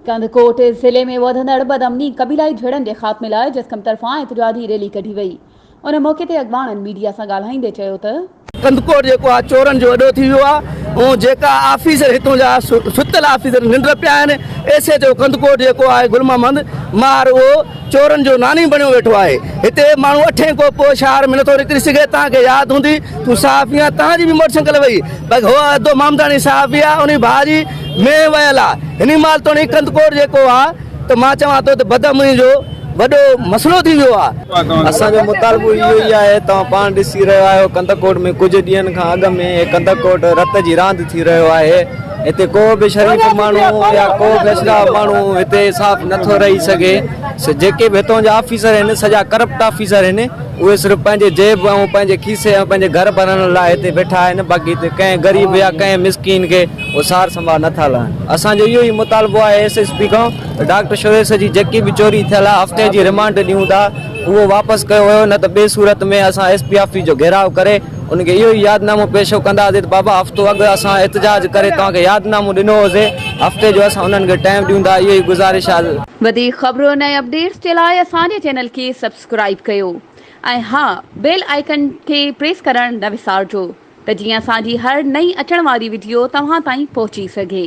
ڪنڌڪوٽ ضلعي ۾ وڌندڙ بدامني قبيلائي جهيڙن جي خاتمي لاء جسقم طرفان احتجاجي ريلي ڪڍي وئي ان موقعي تي اڳواڻن ميڊيا سان ڳالهائيندي چيو ته. ڪنڌڪوٽ جيڪو آ چورن جو اڏو ٿي ويو آ ۽ جيڪا آفيسر هتون جا ستل آفيسر ننڊ پيا آهن ايس ايچ او ڪنڌڪوٽ جيڪو آهي گل محمد ماهر اهو چورن جو ناني بڻيو ويٺو آهي هتي ماڻهو اٺين کان پوء شهر ۾ نٿو نڪري سگهي توهان کي ياد هوندي تون صحافي آن توهان جي به موٽر سائيڪل وئي باقي هو ادو مامداڻي صحافي آ انهي ڀاء جي مينهن ويل آ هني مهل توڻي ڪنڌڪوٽ جيڪو آ ته مان چوان ٿو ته بدامني جو وڏو مسئلو ٿي ويو آ. اسان جو مطالبو اهو ئي آهي توهان پاڻ ڏسي رهيا آهيو ڪنڌڪوٽ ۾ ڪجهه ڏينهن کان اڳ ۾ هي ڪنڌڪوٽ رت جي راند ٿي رهيو آهي هتي ڪو به شريف ماڻهو يا ڪو به اشراف ماڻهو هتي صاف نٿو رهي سگهي جيڪي به هتون جا آفيسر آهن سڄا ڪرپٽ آفيسر آهن اهي صرف پنهنجي جيب ۽ پنهنجي کيسي ۽ پنهنجي گهر ڀرڻ لاء هتي ويٺا آهن باقي هتي ڪنهن غريب يا ڪنهن مسڪين کي اهي سار سنڀال نٿا لهن. اسان جو اهو ئي مطالبو آهي ايس ايس پي کان ته ڊاڪٽر شريش جي جيڪي به چوري ٿيل آهي هفتي جي رمانڊ ڏيون ٿا اهو واپس ڪيو ويو نه ته ٻي صورت ۾ اسان ايس پي آفيس جو گهيراء ڪري ان کي اهو ئي يادنامو پيشو ڪنداسين ته بابا هفتو اڳ اسان احتجاج ڪري توهان کي يادنامو ڏنو هوسي هفتي جو اسان انهن کي ٽائيم ڏيون ٿا اهو ئي گذارش آهي. وڌيڪ خبرن ۽ اپڊيٽس جي لاء اسان جي چينل کي سبسڪرائيب ڪيو ۽ ها بيل آئيڪن کي پريس ڪرڻ نه وسارجو ته جيئن اسان جي هر نئين اچڻ واري وڊيو توهان تائين پهچي سگهي.